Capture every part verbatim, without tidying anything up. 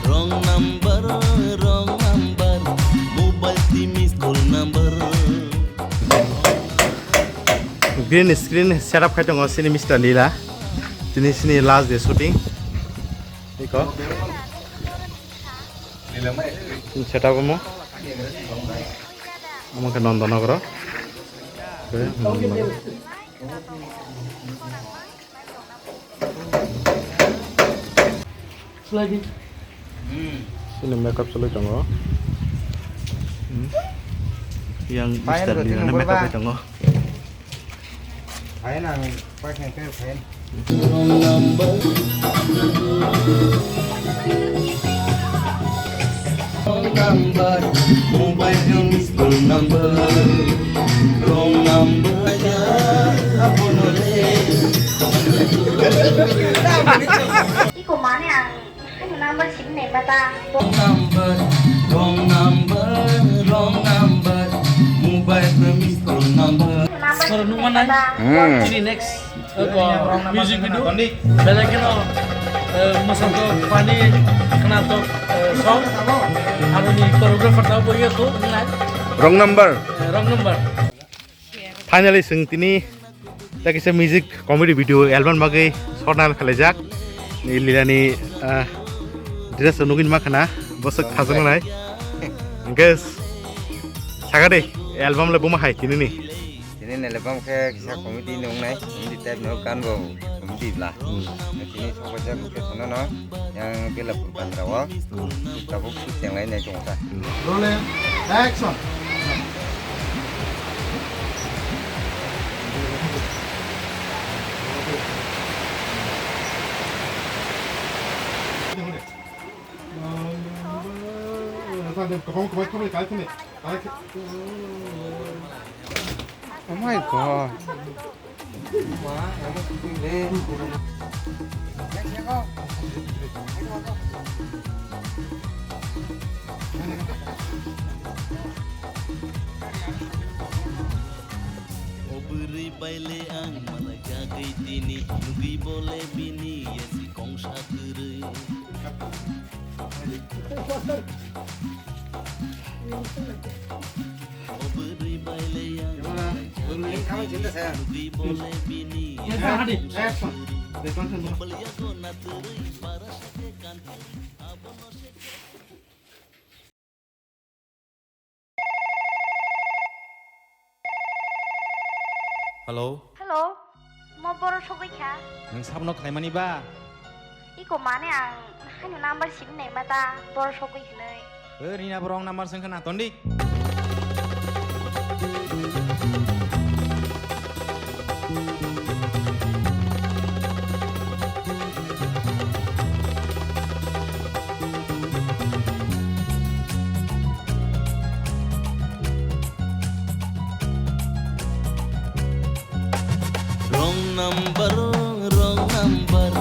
Wrong number, wrong number, mobile twi missed call number. Green screen setup khai tongo sini Mister Lila. Tini sini last day shooting. Iko. Setup mo. Omo khe Nondonogoro. Sini makeup chalai tongo. Hmm. Yang Mister Lila makeup bai tongo. Fine, ang pakai ke fine. Wrong number. Wrong number. Mobile yung missed call number. Wrong number. Aja, apo nole. Iko mane ang Number sini mata. Wrong number, wrong number, wrong number. Mobile na missed call number. Sir, nung mana? Hmm. Ini next, eh, music video. Belai kheno, eh, mosatok, funny, khwnatok, eh, song. Aro ni choreographer tabo boyo to, nai. Wrong number. Eh, wrong number. Finally, chwng tini ta kisa music comedy video album bagwi shot nal khalaijak. Ni Lilani, ah, dress nugwi ma khana, bwswk thajak nai. Hwnkhe, sakha de, album le buma hai tini ni. Tini ni album khe kisa comedy nungnai, comedy type no gan bo comedy bla. Hmm. Tini sokojak khe thono no, yang Belapur bandra o. Tabuk shoot chenglai nai chwng kha. Rolling, action. Oh my God. O bwrwi bai le ang malai kagwi tini, nugwi bo le bini yasi kongsa kwrwi. Hello. Hello, mo borok sogwi kha. Nwng sabono khlaimani ba? Iko mane ang haino number simi nai mata borok sogwi hinwi. O rina borok number sengkha na tondik. Wrong number, wrong number,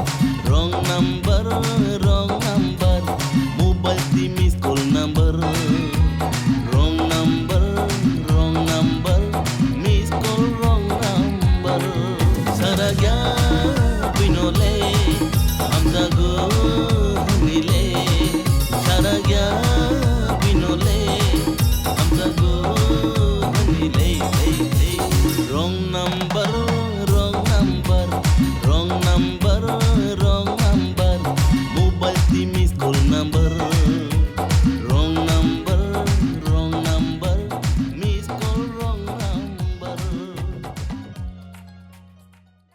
wrong number, wrong number. Mobile twi missed call number. Wrong number, wrong number, missed call wrong number. Saragya binole, hamjago hwnile. Saragya binole, hamjago hwnile. Wrong number, wrong number, wrong number, wrong number. Mobile twi missed call number.